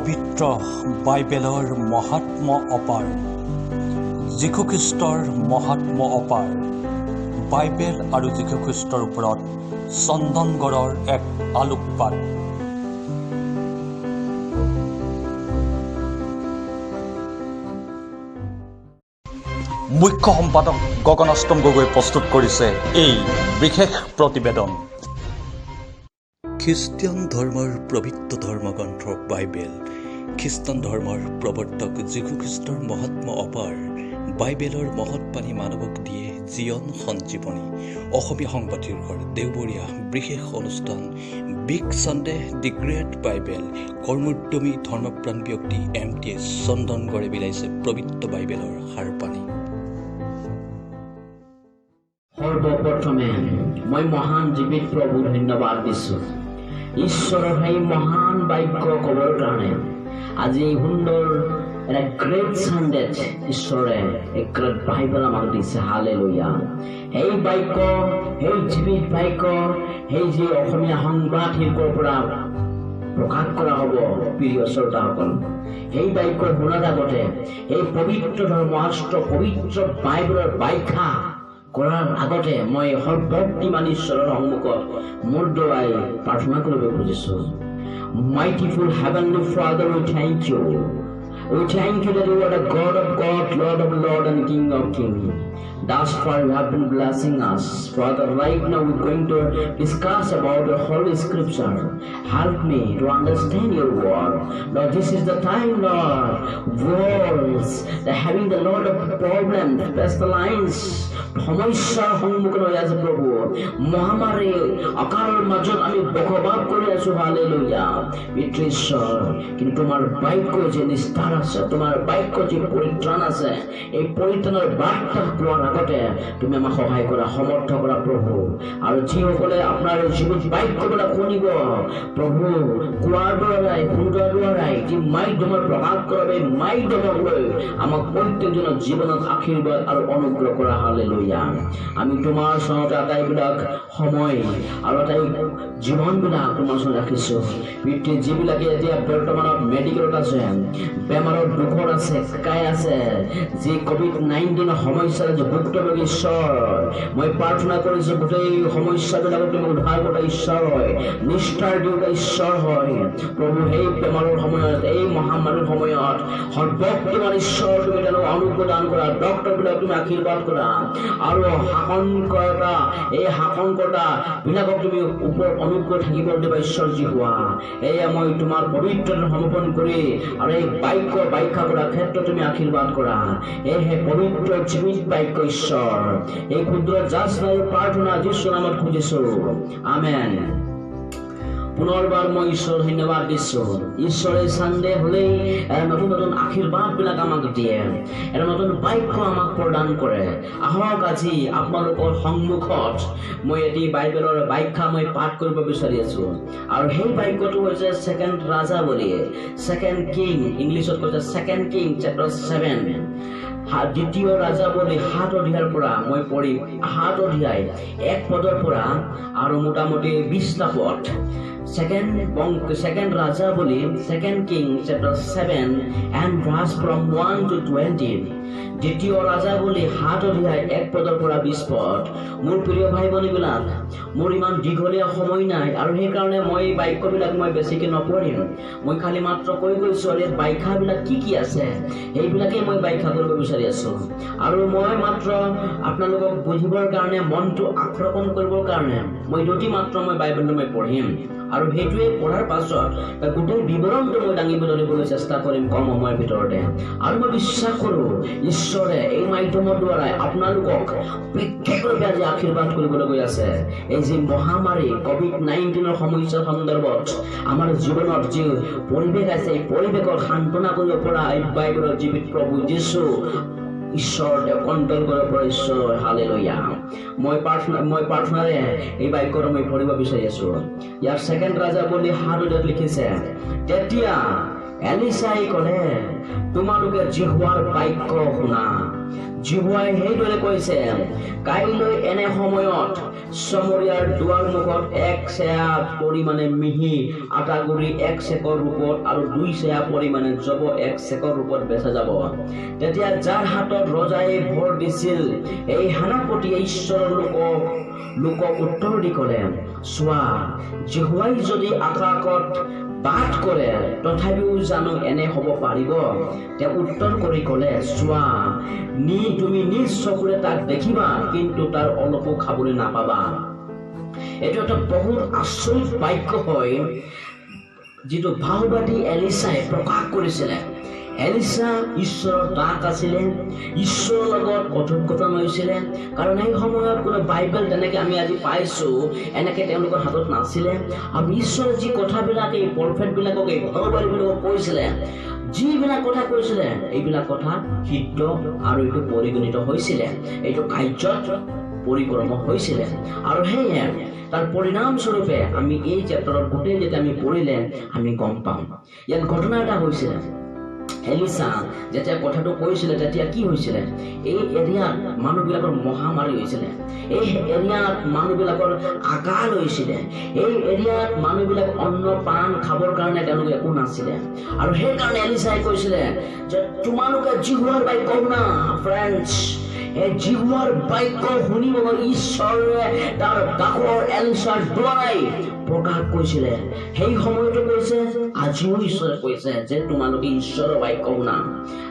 পবিত্ৰ বাইবেলৰ মহাত্ম অপাৰ, যীশুখ্ৰীষ্টৰ মহাত্ম অপাৰ। বাইবেল আৰু যীশুখ্ৰীষ্টৰ ওপৰত চন্দনগড়ৰ এক আলোকপাত। মুখ্য সম্পাদক গগন অষ্টম গগৈ প্ৰস্তুত কৰিছে এই বিশেষ প্ৰতিবেদন। খ্ৰীষ্টিয়ান ধৰ্মৰ পবিত্ৰ ধৰ্মগ্ৰন্থ বাইবেল, খ্ৰীষ্টান ধৰ্মৰ প্ৰৱৰ্তক যীশুখ্ৰীষ্টৰ মহাত্ম অপাৰ। বাইবেলৰ মহৎ বাণী মানৱক দিয়ে জীৱন সঞ্জীৱনী। অসমীয়া সংবাদ শীৰ্ষৰ দেওবৰীয়া বিশেষ অনুষ্ঠান Big Sunday the Great Bible. কৰ্মোদ্যমী ধৰ্মপ্ৰাণ ব্যক্তি এম টি এছ চন্দনগড়ে বিলাইছে পবিত্ৰ বাইবেলৰ সাৰ পানী। সৰ্বপ্ৰথমে মই মহান জীৱিত প্ৰভু ধন্যবাদ দিছোঁ। ঈশ্বৰৰ সেই মহান বাক্য ক'বৰ কাৰণে আজি এই সুন্দৰ এটা গ্ৰেট চানডেত ঈশ্বৰে এক গ্ৰেট বাইবেল আমাক দিছে। হালেলুয়া। সেই বাক্য, সেই জীৱিত বাক্য, সেই যি অসমীয়া সংবাদ শিল্পৰ পৰা প্ৰকাশ কৰা হ'ব, প্ৰিয় শ্ৰোতাসকল, সেই বাক্য শুনাৰ আগতে এই পবিত্ৰ ধৰ্মশাস্ত্ৰ পবিত্ৰ বাইবেলৰ ব্যাখ্যা কৰাৰ আগতে মই সৰ্বশক্তিমান ঈশ্বৰৰ সন্মুখত মূৰ দোৱাই প্ৰাৰ্থনা কৰিব খুজিছো। Mightyful Heavenly Father, we thank you. We thank you that you are the God of God, Lord of Lord, and King of King. Thus far you have been blessing us. Father, right now we're going to discuss about the Holy Scripture. Help me to understand your word. Lord, this is the time, Lord. Worlds, they're having a lot of problems, pestilence, সমস্যাৰ সন্মুখীন হৈ আছে প্ৰভু। মহামাৰী অকালৰ মাজত আমি বসবাস কৰি আছো। হালেলুয়া। পিতৃ ঈশ্বৰ, কিন্তু তোমাৰ বাক্য যে নিস্তাৰ আছে, তোমাৰ বাক্য যি পৰিত্ৰাণ আছে, এই পৰিত্ৰাণৰ বাৰ্তা কোৱাৰ আগতে তুমি আমাক সহায় কৰা, সমৰ্থ কৰা প্ৰভু। আৰু যিসকলে আপোনাৰ জীৱিত বাক্যবিলাক শুনিব প্ৰভু, কোৱাৰ দ্বাৰাই, শুনোৱাৰ দ্বাৰাই, যি মাধ্যমত প্ৰকাশ কৰাব, এই মাধ্যমক লৈ আমাক প্ৰত্যেকজনৰ জীৱনত আশীৰ্বাদ আৰু অনুগ্ৰহ কৰা। হালেলুয়া। আমি তোমাৰ চৰণত আটাইবিলাক সময় আৰু আটাই জীৱনবিলাক তোমাৰ ওচৰত ৰাখিছো পিতৃ। যিবিলাকে এতিয়া বৰ্তমানত মেডিকেলত আছে, বেমাৰত দুখত আছে, কাই আছে, যি কভিড-19ৰ সমস্যাৰ যি ভুক্তভোগী, ঈশ্বৰ, মই প্ৰাৰ্থনা কৰিছো, গোটেই সমস্যাবিলাকক তুমি উদ্ধাৰ কৰা ঈশ্বৰ হয়, নিষ্ঠাৰ দিওঁতা ঈশ্বৰ হয় প্ৰভু। সেই বেমাৰৰ সময়ত, এই মহামাৰীৰ সময়ত সৰ্বশক্তিমান ঈশ্বৰ, তুমি তেওঁলোকক অনুগ্ৰহ দান কৰা। ডক্টৰবিলাক তুমি আশীৰ্বাদ কৰা আৰু শাসনকৰ্তা, এই শাসনকৰ্তা বিলাকক তুমি ওপৰত অনুগ্ৰহ থাকিব দিবা ঈশ্বৰ যিহোৱা। এয়া মই তোমাৰ পবিত্ৰতা সমৰ্পণ কৰি আৰু এই বাক্য ব্যাখ্যা কৰাৰ ক্ষেত্ৰত তুমি আশীৰ্বাদ কৰা। এহে পবিত্ৰ জীৱিত বাক্য ঈশ্বৰ, এই ক্ষুদ্ৰ যাচনা আৰু প্ৰাৰ্থনা যীশুৰ নামত খুজিছো, আমেন। পুনৰবাৰ মই ঈশ্বৰ ধন্যবাদ দিছো। ঈশ্বৰে চানডে হলেই এটা নতুন নতুন আশীৰ্বাদবিলাক আমাক দিয়ে, এটা নতুন বাক্য আমাক প্ৰদান কৰে। আহক, আজি আপোনালোকৰ সন্মুখত মই এটি বাইবেলৰ ব্যাখ্যা মই পাঠ কৰিব বিচাৰি আছো আৰু সেই বাক্যটো হৈছে ছেকেণ্ড ৰাজাৱলী, ছেকেণ্ড কিং, ইংলিছত কৈছে ছেকেণ্ড কিং চেপ্টাৰ 7। দ্বিতীয় ৰাজাৱলী 7 অধ্যায়ৰ পৰা মই পঢ়িম। 7 অধ্যায় 1 পদৰ পৰা আৰু মোটামুটি 20টা পদ। ছেকেণ্ড ৰাজাৱলী, Second King chapter 7 and verse from 1 to 20। দ্বিতীয় ৰাজাৱলী 7 অধ্যায় 1 পদৰ পৰা 20 পদ। মোৰ প্ৰিয় ভাই ভনীবিলাক, মোৰ ইমান দীঘলীয়া সময় নাই আৰু সেইকাৰণে মই এই বাক্যবিলাক মই বেছিকৈ নপঢ়িম। মই খালি মাত্ৰ কৈ গৈছোঁ আৰু ইয়াত ব্যাখ্যাবিলাক কি কি আছে, সেইবিলাকেই মই ব্যাখ্যা কৰিব বিচাৰি আছোঁ। আৰু মই মাত্ৰ আপোনালোকক বুজিবৰ কাৰণে, মনটো আকৰ্ষণ কৰিবৰ কাৰণে মই দুটি মাত্ৰ মই বাইবেলটো মই পঢ়িম আৰু সেইটোৱে পঢ়াৰ পাছত গোটেই বিৱৰণটো মই দাঙিব ধৰিবলৈ চেষ্টা কৰিম কম সময়ৰ ভিতৰতে। আৰু মই বিশ্বাস কৰোঁ, ঈশ্বৰে এই মাধ্যমৰ দ্বাৰাই আপোনালোকক বিশেষৰূপে আজি আশীৰ্বাদ কৰিবলৈ গৈ আছে। এই যি মহামাৰী কভিড-19ৰ সমস্যাৰ সন্দৰ্ভত আমাৰ জীৱনত যি পৰিৱেশ আছে, এই পৰিৱেশক সান্তনা কৰিব পৰা এই বাইবেলৰ জীৱিত প্ৰভু যীশু ঈশ্বৰ, তেওঁ কণ্ট্ৰল কৰিব পৰা ঈশ্বৰ। হালেলুয়া। মই প্ৰাৰ্থনাৰে এই বাক্যটো মই পঢ়িব বিচাৰি আছো। ইয়াৰ ছেকেণ্ড ৰাজাৱলী 7 অধ্যায়ত লিখিছে, তেতিয়া এলিচাই ক'লে, তোমালোকে যিহোৱাৰ বাক্য শুনা। যিহোৱাই সেইদৰে কৈছে, কাইলৈ এনে সময়ত চমৰীয়াৰ দুৱাৰ মুখত 1 চেয়া পৰিমাণে মিহি আটাগুড়ি 1 চেকৰ ৰূপত আৰু 2 চেয়া পৰিমাণে যৱ 1 চেকৰ ৰূপত বেচা যাব। তেতিয়া যাৰ হাতত ৰজাই ভৰ দিছিল, এই সেনাপতিয়ে ঈশ্বৰৰ লোকক উত্তৰ দি ক'লে, চোৱা, যিহোৱাই যদি আকাশত বাট কৰে, তথাপিও জানো এনে হ'ব পাৰিব? তেওঁ উত্তৰ কৰি ক'লে, চোৱা, তুমি নিজ চকুৰে তাক দেখিবা, কিন্তু তাৰ অলপো খাবলৈ নাপাবা। এইটো এটা বহুত আচৰিত বাক্য হয়, যিটো ভাওবাদী এলিচাই প্ৰকাশ কৰিছিলে। এলিচা ঈশ্বৰৰ দাস আছিলে, ঈশ্বৰৰ লগত কথোপকথন হৈছিলে। কাৰণ সেই সময়ত কোনো বাইবেল তেনেকৈ আমি আজি পাইছোঁ, এনেকৈ তেওঁলোকৰ হাতত নাছিলে। আৰু ঈশ্বৰে যি কথাবিলাক এই প্ৰফেটবিলাকক, এই ভাওবাদীবিলাকক কৈছিলে, যিবিলাক কথা কৈছিলে, এইবিলাক কথা সিদ্ধ আৰু এইটো পৰিগণিত হৈছিলে, এইটো কাৰ্যত পৰিকৰ্ম হৈছিলে। আৰু সেয়ে তাৰ পৰিণামস্বৰূপে আমি এই চেপ্টাৰত গোটেই যেতিয়া আমি পঢ়িলে আমি গম পাওঁ, ইয়াত ঘটনা এটা হৈছিলে। এলিচা যেতিয়া কথাটো কৈছিলে, তেতিয়া কি হৈছিলে, এই এৰিয়াত মানুহবিলাকৰ মহামাৰী হৈছিলে, এই এৰিয়াত মানুহবিলাকৰ আকাল হৈছিলে, এই এৰিয়াত মানুহবিলাক অন্ন পান খাবৰ কাৰণে তেওঁলোকে একো নাছিলে। আৰু সেইকাৰণে এলিচাই কৈছিলে যে তোমালোকে যিহোৱাৰ বাক্য শুনা। ফ্ৰেণ্ডছ, এই যিহোৱাৰ বাক্য শুনিবলৈ ঈশ্বৰে তাৰ দাসৰ এলিচাৰ দ্বাৰাই প্ৰকাশ কৰিছিলে। সেই সময়তো কৈছে, আজিও ঈশ্বৰে কৈছে যে তোমালোকে ঈশ্বৰৰ বাক্য শুনা।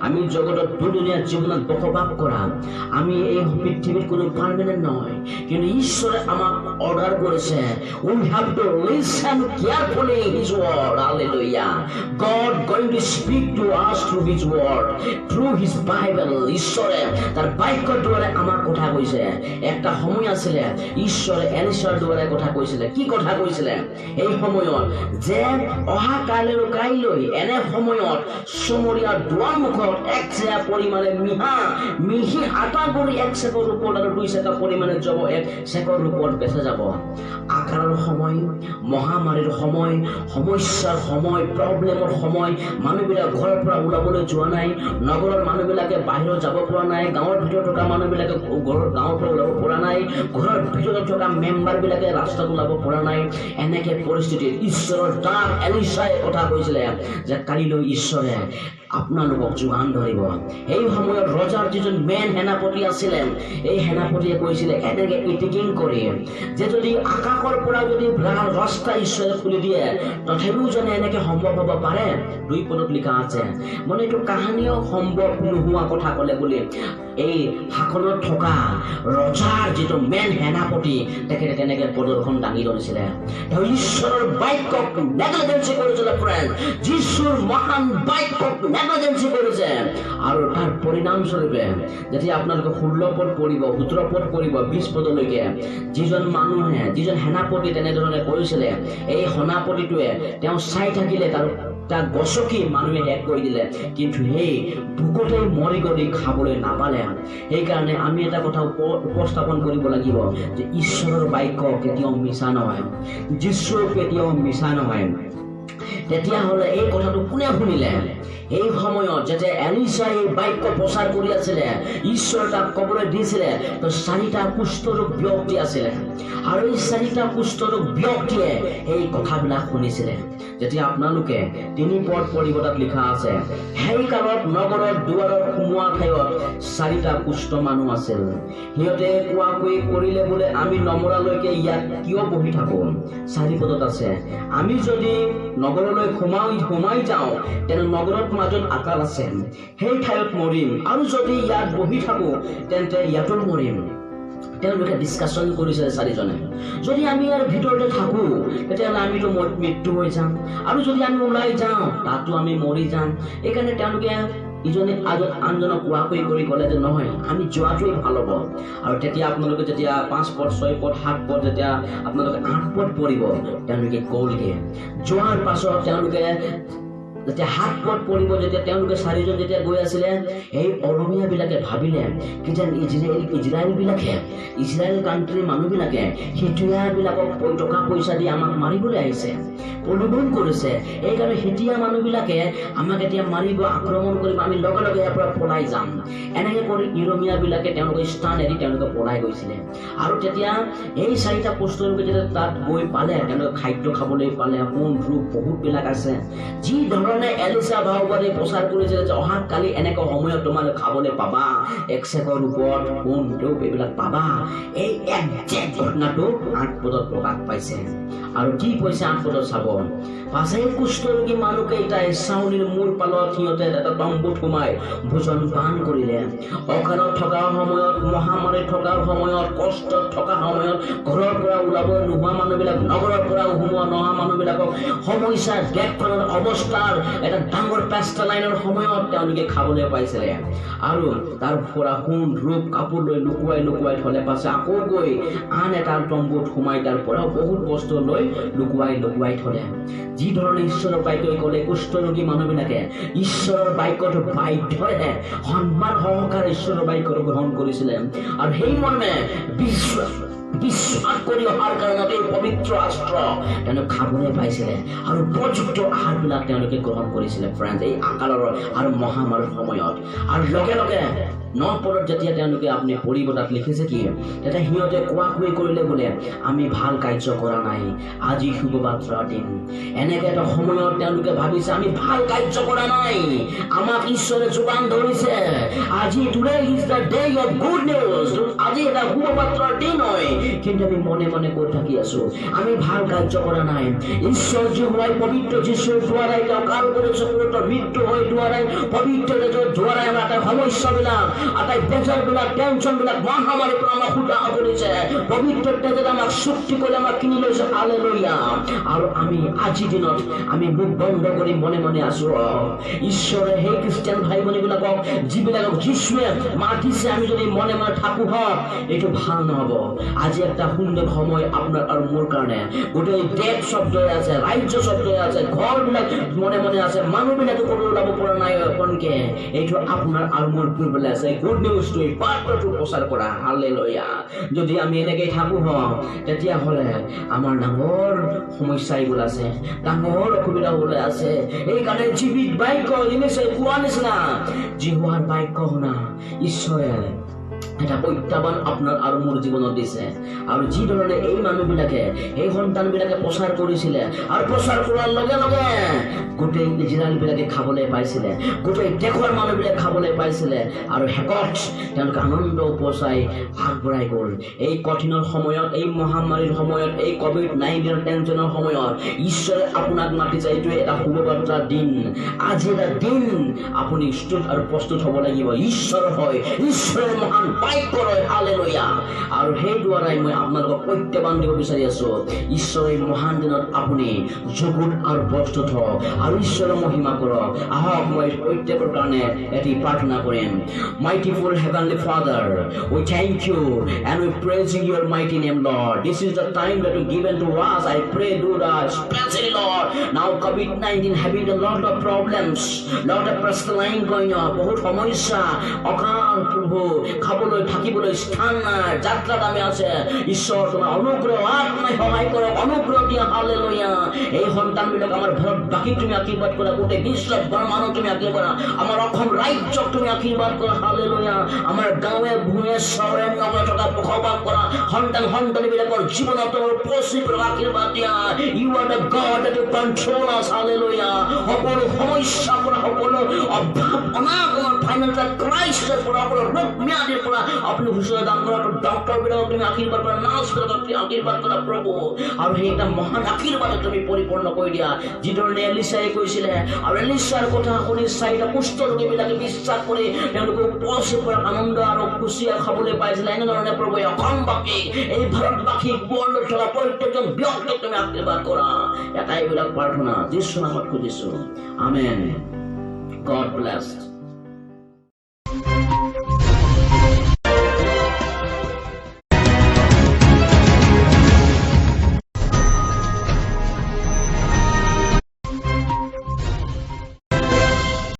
আমি জগতত দুদিনীয়া জীৱনত বসবাস কৰা, আমি এই পৃথিৱীত কোনো পাৰ্মানেণ্ট নহয়, কিন্তু ঈশ্বৰে আমাক অৰ্ডাৰ কৰিছে, we have to listen carefully his word. Hallelujah. God going to speak to us through his word, through his Bible. ঈশ্বৰে তাৰ বাক্যৰ দ্বাৰা আমাক কথা কৈছে। একটা সময় আছিলে ঈশ্বৰে এলিচাৰ দ্বাৰা কথা কৈছিলে। কি কথা কৈছিলে এই সময়ত? যে অহা কাইলৈ কাইলৈ এনে সময়ত চমৰীয়াৰ দুৱাৰ মুখত 1 চেয়া পৰিমাণে মিহি আটা গুড়ি 1 চেকৰ ৰূপত আৰু 2 চেকা পৰিমাণে যৱ 1 চেকৰ ৰূপত বেচা যাব। আকাৰৰ সময়, মহামাৰীৰ সময়, সমস্যাৰ সময়, প্ৰব্লেমৰ সময়, মানুহবিলাক ঘৰৰ পৰা ওলাবলৈ যোৱা নাই, নগৰৰ মানুহবিলাকে বাহিৰত যাব পৰা নাই, গাঁৱৰ ভিতৰত থকা মানুহবিলাকে গাঁৱৰ পৰা ওলাব পৰা নাই, ঘৰৰ ভিতৰত থকা মেম্বাৰবিলাকে ৰাস্তাত ওলাব পৰা নাই। এনেকে পৰিস্থিতিত ঈশ্বৰৰ দাস এলিচাই কথা কৈছিলে যে কালিলৈ ঈশ্বৰে আপোনালোকক যোগান ধৰিব। সেই সময়ত ৰজাৰ যিজন মেইন সেনাপতি আছিলে, এই সেনাপতিয়ে কৈছিলে এনেকে ইটিকিং কৰি যে যদি আকাশৰ পৰা যদি ৰাস্তা ঈশ্বৰে খুলি দিয়ে, তথাপিও জানে এনেকে সম্ভৱ হ'ব পাৰে। 2 পদত লিখা আছে, মানে এইটো কাহানিও সম্ভৱ নোহোৱা কথা ক'লে বুলি এই শাসনত থকা ৰজাৰ যিটো মেইন সেনাপতি, তেখেতে তেনেকে প্ৰদৰ্শন দাঙি ধৰিছিলে। তেওঁ ঈশ্বৰৰ বাক্যক নেগলিজেঞ্চি কৰিছিলে। ফ্ৰেণ্ড, যীশুৰ মহান বাক্যক নেগলিজেঞ্চি কৰিছে। আৰু তাৰ পৰিণামস্বৰূপে যেতিয়া আপোনালোকে 16 পদ পঢ়িব, 17 পদ পঢ়িব, 20 পদলৈকে, যিজন মানুহে, যিজন সেনাপতি তেনেধৰণে কৰিছিলে, এই সেনাপতিটোৱে তেওঁ চাই থাকিলে, তাক গছকি মানুহে শেষ কৰি দিলে, কিন্তু সেই ভোকতে মৰি গলি খাবলৈ নাপালে। সেইকাৰণে আমি এটা কথা উপস্থাপন কৰিব লাগিব যে ঈশ্বৰৰ বাক্য কেতিয়াও মিছা নহয়, যীশু কেতিয়াও মিছা নহয়। তেতিয়াহ'লে এই কথাটো কোনে শুনিলে? এই সময়ত যেতিয়া এলিচাই এই বাক্য প্ৰচাৰ কৰি আছিলে, ঈশ্বৰ তাক ক'বলৈ দিছিলে, তো 4টা কুষ্ঠৰোগ ব্যক্তি আছিলে, আৰু এই 4টা কুষ্ঠৰোগ ব্যক্তিয়ে এই কথাবিলাক শুনিছিলে। যেতিয়া আপোনালোকে 3 পদ পঢ়িব, তাত লিখা আছে, সেই কালত নগৰৰ দুৱাৰত সোমোৱা ঠাইত 4টা কুষ্ঠ মানুহ আছিল। সিহঁতে কোৱাকুই কৰিলে বোলে, আমি নমৰালৈকে ইয়াত কিয় বহি থাকো? 4 পদত আছে, আমি যদি নগৰলৈ সোমাই যাওঁ, তেনে নগৰত মাজত আকাল আছে, সেই ঠাইত মৰিম, আৰু যদি ইয়াত বহি থাকো তেন্তে ইয়াতো মৰিম। তেওঁলোকে ডিছকাশ্যন কৰিছিলে 4জনে, যদি আমি ইয়াৰ ভিতৰতে থাকোঁ তেতিয়াহ'লে আমিতো মৃত্যু হৈ যাম, আৰু যদি আমি ওলাই যাওঁ তাতো আমি মৰি যাম। এইকাৰণে তেওঁলোকে ইজনে আনজনক কোৱাকুই কৰি ক'লে যে নহয়, আমি যোৱাটোৱেই ভাল হ'ব। আৰু তেতিয়া আপোনালোকে যেতিয়া 5 পদ, 6 পদ, 7 পদ, যেতিয়া আপোনালোকে 8 পদ পঢ়িব, তেওঁলোকে গ'লগৈ। যোৱাৰ পাছত তেওঁলোকে যেতিয়া 7 পদ পৰিব, যেতিয়া তেওঁলোকে চাৰিজন যেতিয়া গৈ আছিলে, এই অৰমীয়াবিলাকে ভাবিলে কি যেন ইজৰাইলবিলাকে, ইজৰাইল কাণ্ট্ৰিৰ মানুহবিলাকে হিতীয়াবিলাকক টকা পইচা দি আমাক মাৰিবলৈ আহিছে, প্ৰলোভন কৰিছে। এইকাৰণে হিতীয়া মানুহবিলাকে আমাক এতিয়া মাৰিব, আক্ৰমণ কৰিব, আমি লগে লগে ইয়াৰ পৰা পলাই যাম। এনেকৈ কৰি ইৰমীয়াবিলাকে তেওঁলোকে স্থান এৰি তেওঁলোকে পলাই গৈছিলে। আৰু তেতিয়া এই চাৰিটা কুষ্ঠৰোগী যেতিয়া তাত গৈ পালে, তেওঁলোকে খাদ্য খাবলৈ পালে, সোণ ৰূপ বহুতবিলাক আছে। যি ধৰণে এলিচা ভাওবাদী প্ৰচাৰ কৰিছিলে যে অহাকালি এনেকুৱা সময়ত তোমালোক খাবলৈ পাবা, এক চেকৰ ৰূপত সোণ ৰূপ এইবিলাক পাবা, এই একজেক্ট ঘটনাটো 8 পদত প্ৰকাশ পাইছে। আৰু কি কৈছে 8 পদত চাব। পাছে কুষ্ঠৰোগী মানুহকেইটাই চাউনিৰ মূৰ পালত সিহঁতে এটা তম্বুত সোমাই ভোজন পান কৰিলে। অকালত থকা সময়ত, মহামাৰী থকাৰ সময়ত, কষ্টত থকা সময়ত, ঘৰৰ পৰা ওলাব নোহোৱা মানুহবিলাক, নগৰৰ পৰা সোমোৱা নহা মানুহবিলাকক সমস্যা, দেশখনৰ অৱস্থাৰ এটা ডাঙৰ পেষ্টেলাইনৰ সময়ত তেওঁলোকে খাবলৈ পাইছিলে। আৰু তাৰ পৰা সোণ ৰূপ কাপোৰ লৈ লুকুৱাই লুকুৱাই থলে। পাছে আকৌ গৈ আন এটা তম্বুত সোমাই তাৰ পৰাও বহুত বস্তু লৈ লুকুৱাই লুকুৱাই থলে। যি ধৰণে ঈশ্বৰৰ বাক্যই ক'লে, কুষ্ঠৰোগী মানুহবিলাকে ঈশ্বৰৰ বাক্যটো বাধ্যৰে সন্মান সহকাৰে ঈশ্বৰৰ বাক্যটো গ্ৰহণ কৰিছিলে। আৰু সেই মৰ্মে বিশ্বাস কৰি অহাৰ কাৰণত এই পবিত্ৰ শাস্ত্ৰ তেওঁলোক খাবলৈ পাইছিলে আৰু উপযুক্ত আহাৰবিলাক তেওঁলোকে গ্ৰহণ কৰিছিলে, ফ্ৰেণ্ড, এই আকালৰ আৰু মহামাৰীৰ সময়ত। আৰু লগে লগে 9 পদত যেতিয়া তেওঁলোকে আপুনি পঢ়িব, তাত লিখিছে কি? তেতিয়া সিহঁতে কোৱা কুই কৰিলে বোলে, আমি ভাল কাৰ্য কৰা নাই, আজি শুভবাৰ্তাৰ দিন। এনেকে এটা সময়ত তেওঁলোকে ভাবিছে, আমি ভাল কাৰ্য কৰা নাই, আমাক ঈশ্বৰে যোগান ধৰিছে। আজি today is the day of good news, আজি এটা শুভবাৰ্তাৰ দিন হয়। কিন্তু আমি মনে মনে কৈ থাকি আছো, আমি ভাল কাৰ্য কৰা নাই। ঈশ্বৰ যিহোৱাই পবিত্ৰ যীশুৰ দ্বাৰাই, তেওঁ কালবৰী চক্ৰত মৃত্যু হৈ দ্বাৰাই, পবিত্ৰ তেজৰ দ্বাৰাই আমাৰ আটাই সমস্যাবিলাক, আটাই বেজাৰবিলাক, টেনচনবিলাক, মহামাৰীৰ পৰা আমাক শুদ্ধ কৰিছে। পবিত্ৰ তেজত আমাক চুক্তি কৰি আমাক কিনি লৈছে। হালেলুয়া। আৰু আমি আজিৰ দিনত আমি মুখ বন্ধ কৰি মনে মনে আছো। ঈশ্বৰে সেই খ্ৰীষ্টিয়ান ভাই ভনীবিলাকক, যিবিলাকক যীশুৱে মাতিছে, আমি যদি মনে মনে থাকো হওক, এইটো ভাল নহ'ব। আজি এটা সুন্দৰ সময় আপোনাৰ আৰু মোৰ কাৰণে। গোটেই দেশ শব্দই আছে, ৰাজ্য শব্দই আছে, ঘৰবিলাক মনে মনে আছে, মানুহবিলাকে ক'তো ওলাব পৰা নাই অকণকে। এইটো আপোনাৰ আৰু মোৰ কৰিবলৈ আছে গুড নিউজটো, এই বাৰ্তাটো প্ৰচাৰ কৰা। হালেলুয়া। যদি আমি এনেকৈ থাকো হওক, তেতিয়াহ'লে আমাৰ ডাঙৰ সমস্যা এইবোৰ আছে, ডাঙৰ অসুবিধা হ'বলৈ আছে। সেইকাৰণে জীৱিত বাক্য এলিচাই কোৱা নিচিনা যিহোৱাৰ বাক্য শুনা। ঈশ্বৰে এটা প্ৰত্যাহ্বান আপোনাৰ আৰু মোৰ জীৱনত দিছে। আৰু যি ধৰণে এই মানুহবিলাকে, এই সন্তানবিলাকে প্ৰচাৰ কৰিছিলে আৰু প্ৰচাৰ কৰাৰ লগে লগে গোটেই ইজৰাইলবিলাকে খাবলৈ পাইছিলে, গোটেই দেশৰ মানুহবিলাক খাবলৈ পাইছিলে আৰু শেষত তেওঁলোকে আনন্দ উপচাই আগবঢ়াই গ'ল। এই কঠিনৰ সময়ত, এই মহামাৰীৰ সময়ত, এই কভিড-19ৰ টেনশ্যনৰ সময়ত ঈশ্বৰে আপোনাক মাতিছে। এইটোৱে এটা শুভবাৰ্তাৰ দিন। আজি এটা দিন আপুনি প্ৰস্তুত আৰু প্ৰস্তুত হ'ব লাগিব। ঈশ্বৰ হয়, ঈশ্বৰৰ মহান বাক্যৰ হয়। হালেলুয়া। আৰু সেই দ্বাৰাই মই আপোনালোকক প্ৰত্যাহ্বান দিব বিচাৰি আছো, ঈশ্বৰে মহান দিনত আপুনি যুগুত আৰু প্ৰস্তুত হওক আৰু ঈশ্বৰৰ মহিমা কৰক। আহক, মই প্ৰত্যেকৰ কাৰণে এটি প্ৰাৰ্থনা কৰিম। Mightyful Heavenly Father, we thank you and we praising your mighty name, Lord. This is the time that you given to us. I pray, do the especially, Lord. Now COVID-19 having a lot of problems, lot of pestilence going on, বহুত সমস্যা, অকাল প্ৰভু, খাবলৈ থাকিবলৈ স্থান নাই, যাত্ৰাত আমি আছে। ঈশ্বৰ, তোমাৰ অনুগ্ৰহ আত্মাই সহায় কৰক, অনুগ্ৰহ দিয়া। হালেলুয়া। এই সন্তানবিলাক আমাৰ ভাৰতবাসীক তুমি আশীৰ্বাদ কৰা, গোটেই বিশ্ব ব্ৰহ্মাণ্ডক তুমি আশীৰ্বাদ কৰা, আমাৰ অসম ৰাজ্যক তুমি আশীৰ্বাদ কৰা। হালেলুয়া। আমাৰ গাঁৱে ভূঞে চহৰে নগৰে থকা বসবাস কৰা সন্তান সন্তানীবিলাকৰ জীৱনত তোমাৰ উপস্থিত আশীৰ্বাদ দিয়া। You are the God that you control us. Hallelujah. সকলো সমস্যাৰ পৰা, সকলো অভাৱ অনাটনৰ, ফাইনেন্সিয়েল ক্ৰাইচিছৰ পৰা, সকলো ৰোগ ম্যাদিৰ পৰা আপুনি সুস্থতা দান কৰা। ডক্টৰবিলাকক তুমি আশীৰ্বাদ কৰা, নাৰ্ছবিলাকক তুমি আশীৰ্বাদ কৰা প্ৰভু। আৰু সেই এটা মহান আশীৰ্বাদ তুমি পৰিপূৰ্ণ কৰি দিয়া। যিধৰণে এলিচাই কৈছিলে আৰু এলিচাৰ কথা শুনি চাৰিটা কুষ্ঠ ৰোগীবিলাকে বিশ্বাস কৰি তেওঁলোকে উপচি পৰা আনন্দ আৰু খুচি খাবলৈ পাইছিলে, এনেধৰণে প্ৰভু, এই অসমবাসীক, এই ভাৰতবাসীক, ৱৰ্ল্ডত থকা প্ৰত্যেকজন ব্যক্তিক তুমি আশীৰ্বাদ কৰা। এটাইবিলাক প্ৰাৰ্থনা যীশু নামত খুজিছো। আমেন। God bless.